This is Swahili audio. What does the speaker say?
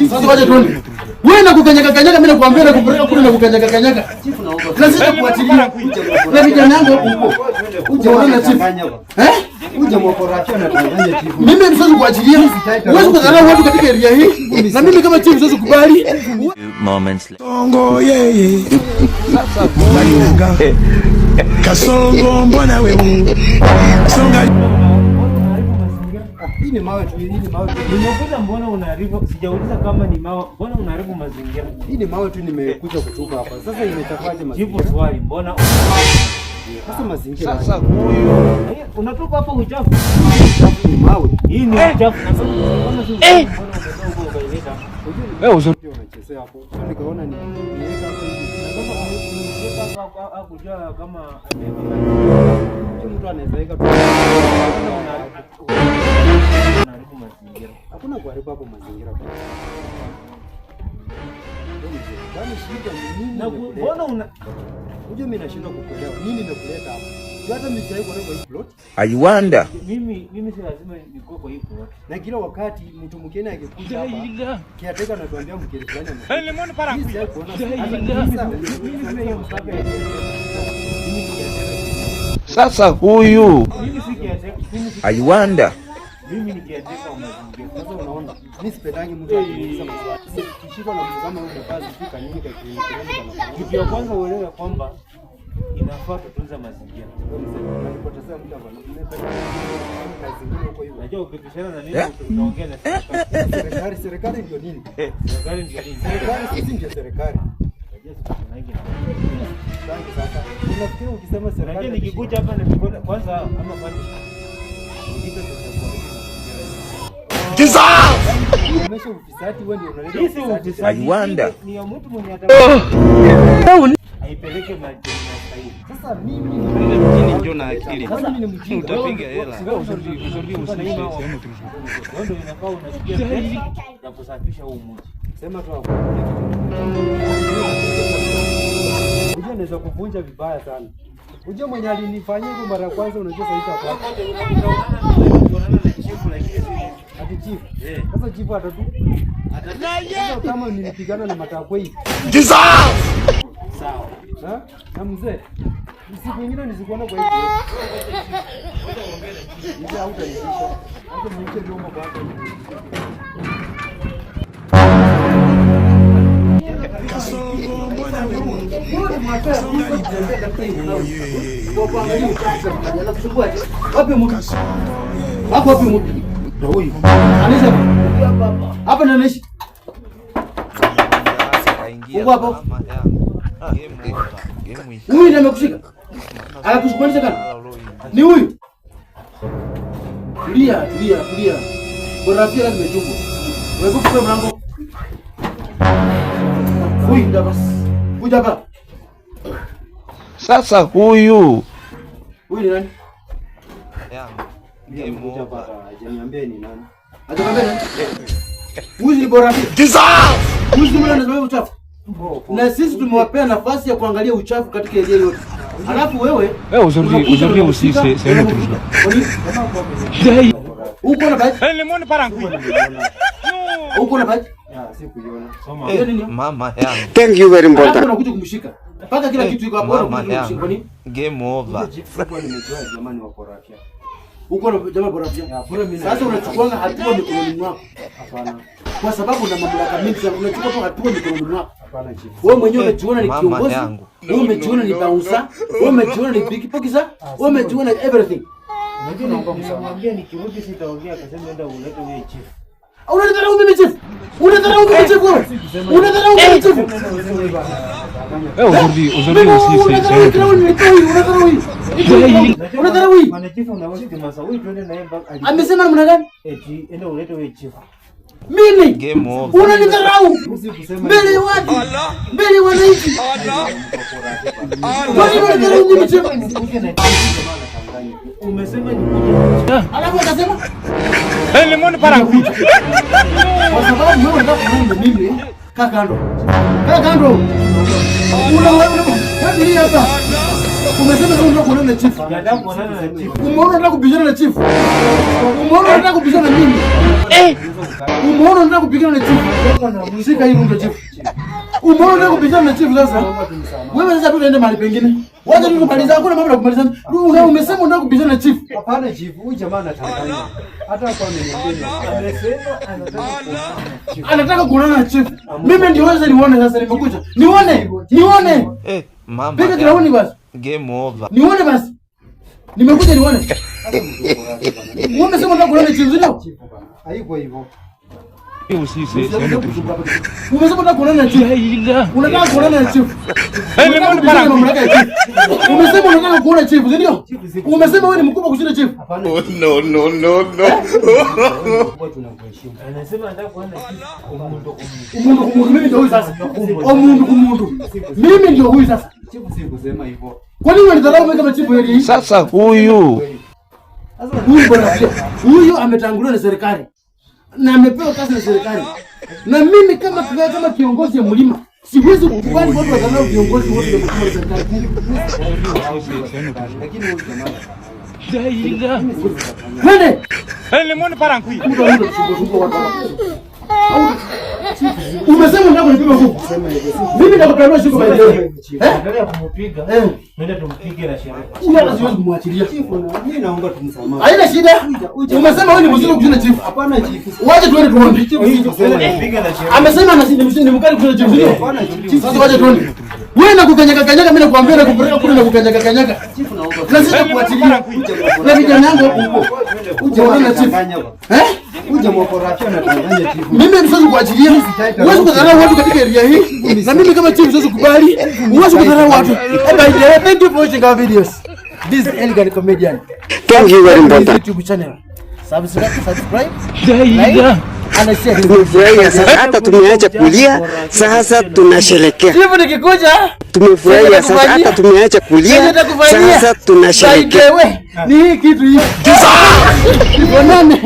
Sasa wacha tuone. Wewe na kukanyaga kanyaga, mimi nakwambia na kupeleka kule na kukanyaga kanyaga. Na sisi kuachilia. Na vijana yangu huko. Uje na chief. Eh? Uje mwakorafia anatanganya chief. Mimi siwezi kuachilia. Huwezi kudharau watu katika area hii. Na mimi kama chief siwezi kubali. Moments later. Kasongo yeye balinga Kasongo mbona wewe songa. Hii ni mawe tu, hii ni mawe tu. Nimekuja, mbona unaharibu? Sijauliza kama ni mawe, mbona unaharibu mazingira? Hii ni mawe tu nimekuja kutupa hapa. Sasa imechafuaje Jibu mazingira? swali, mbona Sasa mazingira. Sasa huyu unatupa hapo uchafu? Ni mawe. Hii ni uchafu. Na sasa kama si uchafu, mbona umetoa huko ukaileta? Wewe ndio unachezea hapo. Sio nikaona ni niweka hapo hivi. Na sasa ungeweka hapo hakujua kama Huyu mtu anaweza weka tu. unaharibu mazingira. Hakuna kuharibu hapo mazingira. Kwani shida ni nini? Na Imekuleta? mbona una Unajua mimi nashindwa kukuelewa. Nini imekuleta hapa? Juu hata mimi sijawahi kuona kwa hii plot. I wonder. Mimi si lazima nikuwe kwa hii plot. Na kila wakati mtu mgeni akikuja hapa, caretaker anatuambia mgeni fulani amekuja. Mimi sijawahi kuona. Sasa Mimi sina hiyo mpaka ya mimi ni caretaker. Sasa huyu Mimi si caretaker. Mimi si I wonder. mimi ni caretaker wa mazingira. Sasa unaona, mimi sipendangi mtu akiniuliza maswali. Kishikwa na mtu kama huyo kazi sijui kanini ka kiini kana. Kitu ya kwanza uelewe kwamba inafaa tutunze mazingira. Unanipotezea muda bwana. Nimependa kazi zingine huko hivyo. Najua ukipishana na mimi utaongea na serikali. Serikali, serikali ndio nini? Serikali ndio nini? Serikali sisi ndio serikali. Najua siku na Tangi sasa. Unafikiri ukisema Unajua serikali nikikuja hapa na mikono kwanza ama kwani nipe pesa kwa umesha ufisadi, wewe ndio unaleta hii si ufisadi. ufisadi. I wonder. Ni ya mtu mwenye ata aipeleke mahali inastahili. Sasa mimi ni Mjini ndio na akili. Sasa mimi ni mjinga. Utapiga hela. Wewe ndio inafaa unasikia pesa ya kusafisha huu mji. Sema tu hapo. Kuna kitu. Unajua naweza kuvunja vibaya sana. Unajua mwenye alinifanyia hivyo mara ya kwanza, unajua sasa hivi hapo. Tunaonana na chifu lakini si Ati chief. Eh. Sasa chief atatu. Sasa kama nilipigana na matakwe sawa. Ha? Na mzee. Siku nyingine nisikuona kwa hiyo. Mzee hautanitisha. Hata niite vyombo kwanza. Kasongo mbona wewe Wapi mtu? Hapo wapi mtu? Ndio huyu. Anaishi hapa. Hapa ndio anaishi. Uko hapo. Huyu ndiye amekushika. Anakushughulisha kana? Ni huyu. Tulia, tulia, tulia. Bora pia lazima chungu. Wewe kupa mlango. Huyu ndio basi. Kuja hapa. Sasa huyu Huyu ni nani? Mimi amekuja hapa hajaniambia ni nani. Hajakwambia nani? Huyu ni bora pia. Huyu ni mwana anasimamia uchafu. Na sisi tumewapea nafasi ya kuangalia uchafu katika area yote. Alafu wewe Aujourd'hui aussi, c'est un autre jour. Uko na bike? Uko na bike? Ya, sikuiona. Hiyo nini? Mama yangu. Thank you very much. Alafu unakuja kumshika. Mpaka kila kitu iko hapo, Mama unakuja kumshika. Kwa yangu. nini? Game over. Chief sikuwa nimejua jamani wako rafia. Uko na jamaa bora pia. Sasa unachukua hatua mikononi mwako. Hapana. Kwa sababu una mamlaka mingi sana, unachukua tu hatua mikononi mwako. Hapana chief. Wewe mwenyewe umejiona ni Mama kiongozi, yangu. wewe umejiona ni bouncer, wewe umejiona ni big pockets, wewe umejiona everything. Unajua nilimwambia nikirudi sitaongea, akasema enda ulete huyo chief. Unadharau mimi chief? Unadharau mimi chief wewe? Unadharau mimi chief? Aujourd'hui aussi, c'est un autre jour. Unadharau hii. Unadharau hii. Maana chief unaweza kumasa huyu tuende naye mpaka Amesema namna gani? Eti enda ulete huyo chief. Mimi Game over. unanidharau mbele ya watu, mbele ya wananchi. Kwa nini unanidharau mimi chief? Nikuje na chief. Umesema nikuje na chief. Alafu akasema kwa sababu wewe unataka kununa mimi, kaa kando. Kaa kando. Una wewe hapa. Umesema sasa unataka kuonana na chief. Nataka kuonana na chief. Umeona unataka kupigana na chief? Umeona unataka kupigana na mimi? Eh! Umeona unataka kupigana na chief? Shika hii rungu chief. Umeona unataka kupigana na chief sasa? Wewe sasa tu tuende mahali pengine. Wacha tu tumalize, hakuna mambo ya kumalizana. Wewe umesema unataka kupigana na chief. Hapana chief, huyu jamaa anatanganya. Hata kwa ameniambia. Amesema anataka kuonana na chief. Anataka kuonana na chief. Mimi ndio wewe nione sasa nimekuja. Nione! Nione! Eh, mama. Piga ground basi. Game over. Nione basi. Nimekuja nione. Wewe umesema unataka kuonana na chief, ndio? Chief bana. Haiko hivyo. Umesema unataka kuonana na chief. Unataka kuonana na chief. Unataka kupigana na mamlaka ya chief. Umesema unataka kuona chief, si ndio? Umesema wewe ni mkubwa kushinda chief. Hapana. No, no, no, no. Kwa tunakuheshimu. Anasema anataka kuonana na chief. Umuntu kumuntu. Umuntu kumuntu, mimi ndio huyu sasa. Omuntu kumuntu. Mimi ndio huyu sasa. Chief si kusema hivyo. Kwa nini unanidharau mimi kama chief hili? Sasa huyu Sasa Huyu bwana huyu ametanguliwa na serikali na amepewa kazi na serikali, na mimi kama kiongozi ya mlima siwezi kukubali watu wadharau viongozi wote wa na serikali. Lakini huyu jamaa anatanganya. Twende. Mtu anaenda kusumbua watu hapa. Umesema unataka kunipiga huku. Mimi nakupanua shingo by the way. Eh? Badala ya kumupiga, Eh. nenda tumpige na sherehe. Huyu hata siwezi kumwachilia. Chief, mimi naomba tumsamaha. Haina shida. Umesema wewe ni mzuri kushinda chief. Hapana chief. Wacha tuende tuone. Chief si kusema hivyo. Piga na sherehe. Amesema ni mkali kushinda chief, ndio? Hapana chief. Sasa wacha tuone. Wewe nakukanyaga kanyaga, mimi nakwambia nakupeleka kule nakukanyaga kanyaga. Chief naomba. Na sitakuachilia. Na vijana yangu huko. Huyu jamaa Unaona chief? anatanganya. Eh? Huyu jamaa korafia anatanganya chief. Mimi siwezi kuachilia. Huwezi kudharau watu katika area hii. Na mimi kama chief siwezi kubali. Huwezi kudharau watu. By the way, thank you for watching our videos. This is Elegant Comedian. Thank you very much. YouTube channel. Subscribe, subscribe, like and share. Tumefurahia sasa, hata tumeacha kulia, sasa tunasherekea. Chief nikikuja Tumefurahia sasa, hata tumeacha kulia, sasa By tunasherekea. the way, ni hii kitu hii. Tuonane.